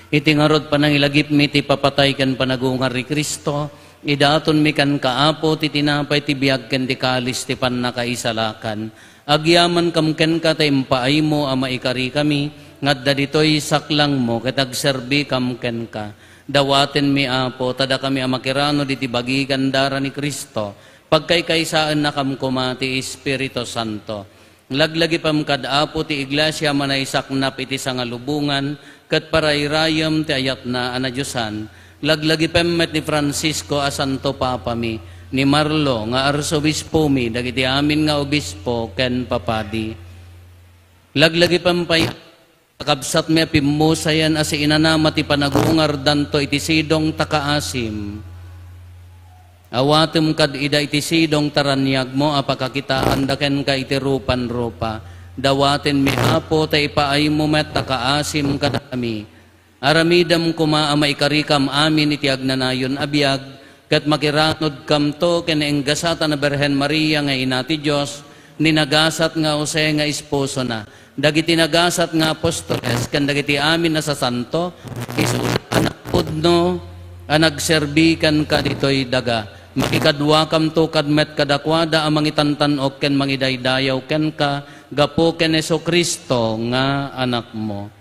Iti ngarud panangilagipmi ti papatay ken panagungar ni Cristo, idatonmi kenka, Apo, ti tinapay ti biag ken ti kalis ti pannakaisalakan. Agyamankam kenka ta impaaymo a maikarikami nga adda ditoy saklangmo ket agserbikam kenka. Dawatenmi, Apo, ta dakami a makiranod iti bagi ken dara ni Cristo, pagkaykaysaennakam koma ti Espiritu Santo. Laglagipem kad Apo ti iglesia a manaisaknap iti sangalubongan ket parayrayem ti ayatna a nadiosan. Laglagipem met ni Francisco a Santo Papami, ni Marlo nga Arsobispomi, dagiti amin nga obispo ken papadi. Laglagipem pay Kakabsatmi a pimmusayan a siinanama ti panagungardanto iti sidong ta kaasim. Awatem kad ida iti sidong ta raniagmo a pakakitaanda kenka iti rupan-rupa. Dawatenmi, Apo, ta ipaaymo met a kaasim kadakami. Aramidem koma a maikarikam amin iti agnanayon a biag, ket makiranodkamto ken ni enggasat a Birhen Maria nga Ina ti Dios, ni nagasat nga Jose nga esposona, dagiti nagasat nga apostoles, ken dagiti amin a sasanto, isu a napudno a nagserbi kenka ditoy daga. Makikaduakamto kad met kadakuada a mangitantan-ok ken mangidaydayaw kenka gapu ken Jesu-Cristo nga Anakmo.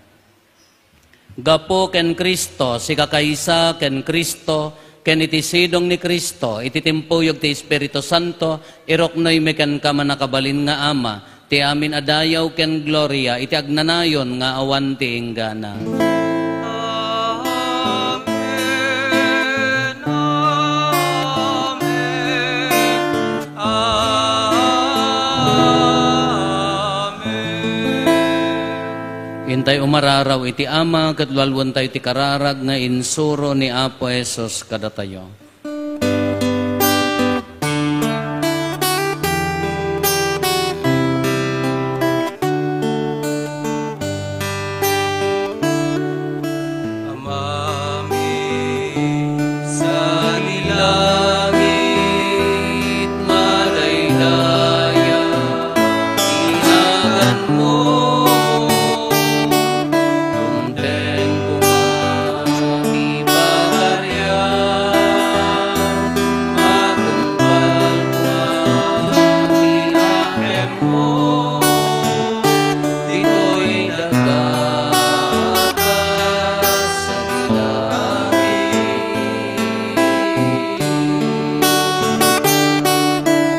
Gapu ken Cristo, sikakaysa ken Cristo, ken iti sidong ni Cristo, iti timpuyog ti Espiritu Santo, iruknoymi kenka, mannakabalin nga Ama, ti amin a dayaw ken gloria iti agnanayon nga awan ti inggana. Amen, amen. Amen. Intay umararaw iti Ama ket lualuentayo ti kararag nga insuro ni Apo Jesus kadatayo. Amami, sani langit, madaydaya ti naganmo. Dumteng koma ti pagarian, matungpal koma ti akem Ditoy daga kas dagiti amin.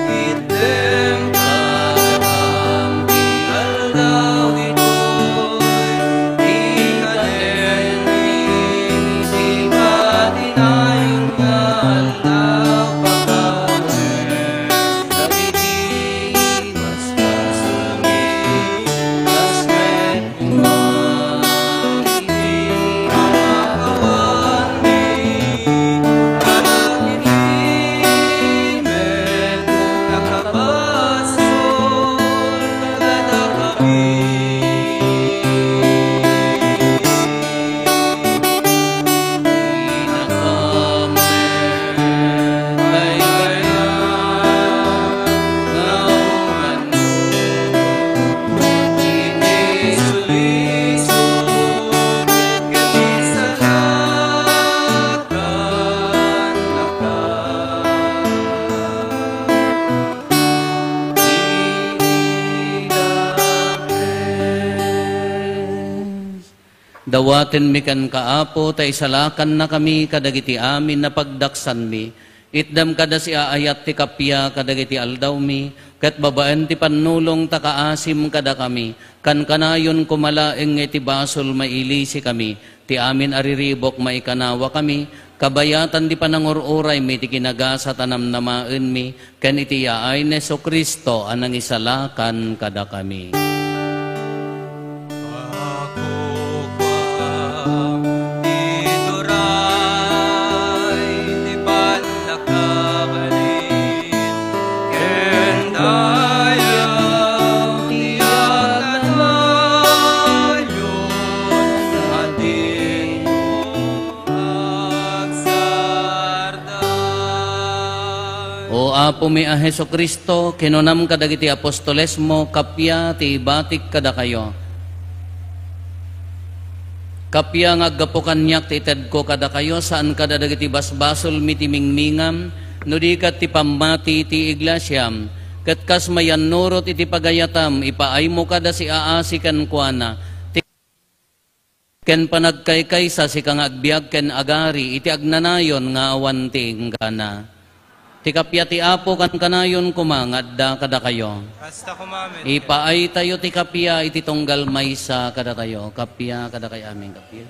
Itdem kadakam ti aldaw ditoy, ikadenmi ti patinayon nga aldaw, pakawen dagiti Dawatenmi kenka, Apo, ta isalakannakami kadagiti amin a pagdaksanmi. Itdem kada siaayat ti kappia kadagiti aldawmi, ket babaen ti pannulong ta kaasim kadakami, kankanayon koma laeng nga iti basol mailisikami, ti amin a riribuk maikanawakami, kabayatan ti panangur-uraymi ti kinagasat a namnamaenmi, ken iti yaay ni Jesu-Cristo a nangisalakan kadakami. Pakukuam ituray ti pannakabalin ken dayaw ti agnanayon a dinto agsarday. O Apomi a Jesu-Cristo, kinunam kadagiti apostolesmo, kappia ti ibatik kadakayo. Kappia nga aggapu kaniak ti itedko kadakayo, saan kada dagiti basbasolmi ti mingmingam, no di ket ti pammati ti iglesiam, ket kas mayannurot iti pagayatam, ipaaymo kada siaasi kenkuana, ti ken panagkaykaysa, sika nga agbiag ken agari iti agnanayon nga awan ti inggana. Ti kappia ti Apo kankanayon koma nga adda kadakayo. Kasta koma met. Ipaaytayo ti kappia iti tunggal maysa kadatayo. Kappia kadakay amin, kappia.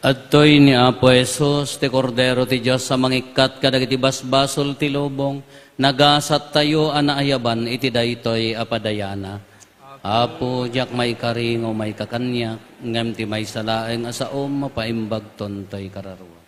Adtoy ni Apo Jesus, ti Kordero ti Dios a mangikkat kadagiti basbasol ti lubong, nagasattayo a naayaban iti daytoy a padayana. Apo, diak maikari nga umayka kaniak, ngem ti maysa laeng a saom, mapaimbagton toy kararuak.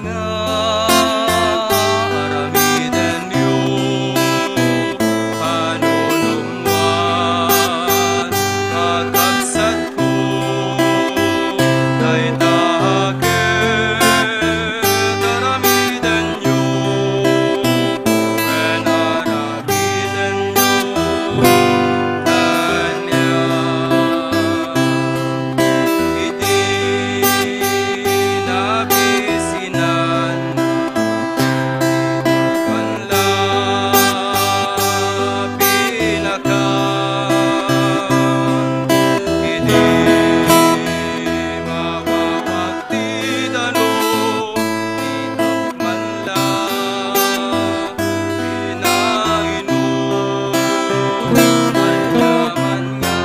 nga aramidenyo, panunumwan a kabsatko, dayta ket aramidenyo, ken aramidenyo kaniak. Iti nakisinan, wen la pinakan, idi mawawag ti danum, itak man la pinainum, ania man nga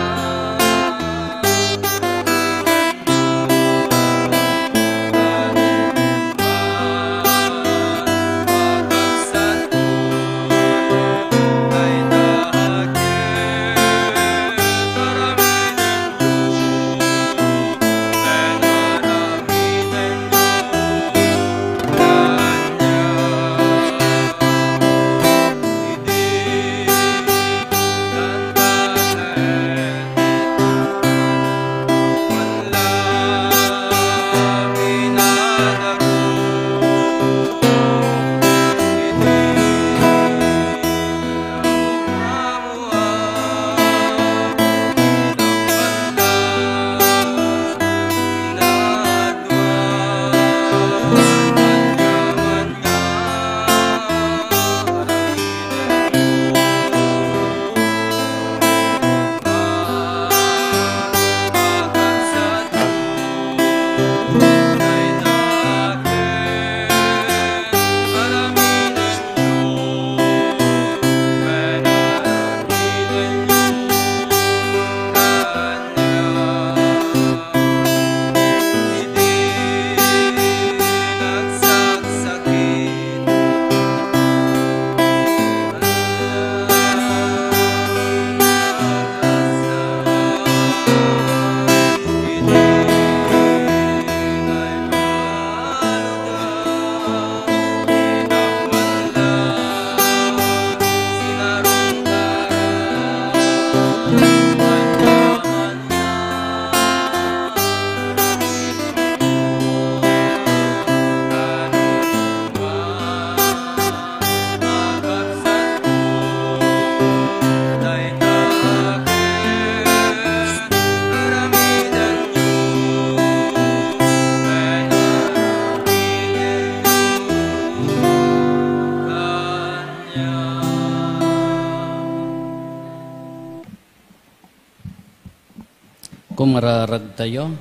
Kumararagtayo.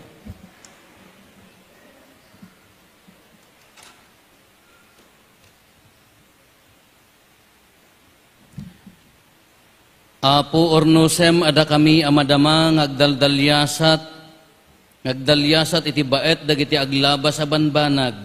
Apo, urnosem a dakami a madama nga agdaldaliasat, nga agdaliasat iti baet dagiti aglabas a banbanag.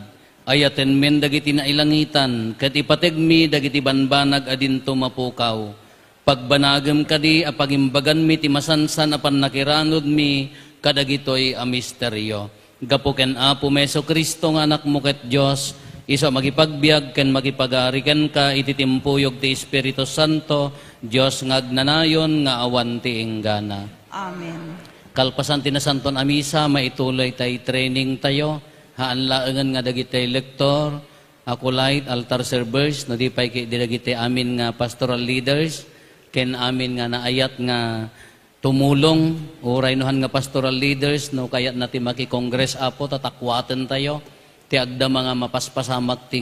Ayatenmin dagiti nailangitan, ket ipategmi dagiti banbanag a dinto mapukaw. Pagbanagem kadi a pangimbaganmi ti masansan a pannakiranudmi kadagitoy a misterio. Gapu ken Apomi Jesu-Cristo nga Anakmo ket Dios, isu a mangipagbiag ken mangipagari kenka iti timpuyog ti Espiritu Santo, Dios nga agnanayon nga awan ti inggana. Amen. Kalpasan ti Nasantoan a Misa, maituloy tay training tayo. Haan laengen nga dagiti lector, acolyte, altar servers, no di pay ket dagiti amin nga pastoral leaders, ken amin nga naayat nga tumulong, uray no han nga pastoral leaders, no kayatna ti maki-congress, Apo, ta takuaten tayo, ti agdama nga mapaspasamak ti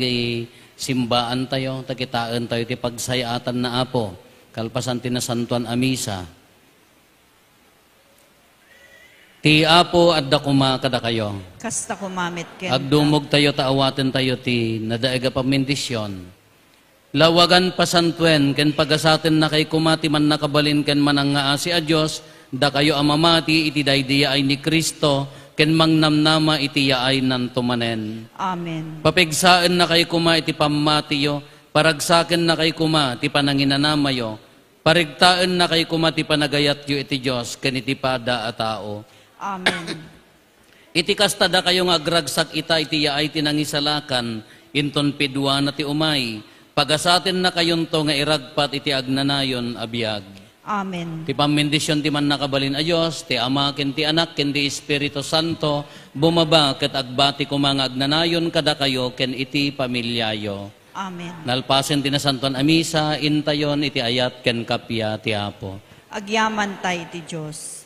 simbaan tayo, ta kitaen tayo ti pagsayaatanna, Apo, kalpasan ti Nasantoan a Misa. Ti Apo adda koma kadakayo. Kasta koma met kenka. Agdumog tayo ta awaten tayo ti nadaeg a pamendisyon. Lawagan, pasantoen, ken pagasatennakay koma ti mannakabalin ken manangngaasi a Dios, dakayo a mamati iti daydi yaay ni Cristo, ken mangnamnama iti yaaynan to manen. Amen. Papigsaennakay koma iti pammatiyo, paragsakennakay koma ti pananginanamayo, parigtaennakay koma ti panagayatyo iti Dios ken iti pada a tao. Amen. Iti kasta, dakayo nga agragsak ita iti yaay ti nangisalakan, inton piduana ti umay, pagasatennakayonto nga iragpat iti agnanayon a biag. Amen. Ti pammendision ti Mannakabalin a Dios, ti Ama, ken ti Anak, ken ti Espiritu Santo, bumaba ket agbati koma nga agnanayon kadakayo ken iti pamiliayo. Amen. Nalpasen ti Nasantoan a Misa, intayon iti ayat ken kappia ti Apo. Agyamanta iti Dios.